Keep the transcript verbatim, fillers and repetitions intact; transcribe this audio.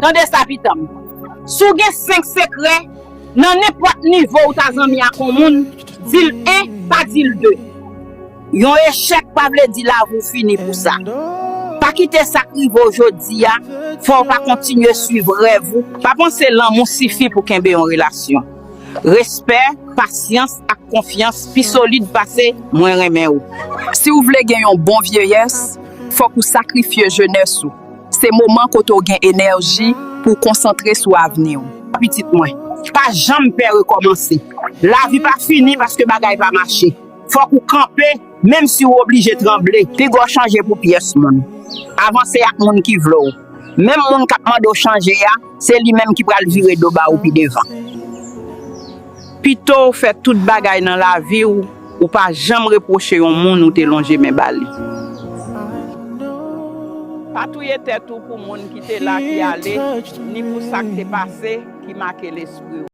Tande sa, pitanm. Si w gen senk sekrè, nan nenpòt nivo ou ta zanmi ak yon moun, di l en, pa di l de. Yon echèk pa vle di lavi w fini pou sa. Pa kite sa k rive w jodi a fè w pa kontinye swiv rèv ou. Pa panse lanmou sifi pou kenbe yon relasyon. Respè, pasyans ak konfyans pi solid pase "mwen renmen ou". Si w vle gen yon bon vyeyès, fòk ou sakrifye jenès ou. Se moman kote w gen enèji pou w konsantre sou avni w. Pitit mwen, pa janm pè rekòmanse. Lavi pa fini paske bagay pa mache. Fòk ou kanpe, menm si w oblije tranble. Piga w chanje pou pyès moun. Avanse ak moun ki vle w. Menm moun k ap mande w chanje a, se li menm ki pral vire do ba ou pi devan. Pito w fè tout bagay nan lavi w, ou pa janm repwoche yon moun ou te lonje men ba li. Pa touye tèt ou pou moun ki te la ki ale, ni pou sa k te pase ki make lespri w.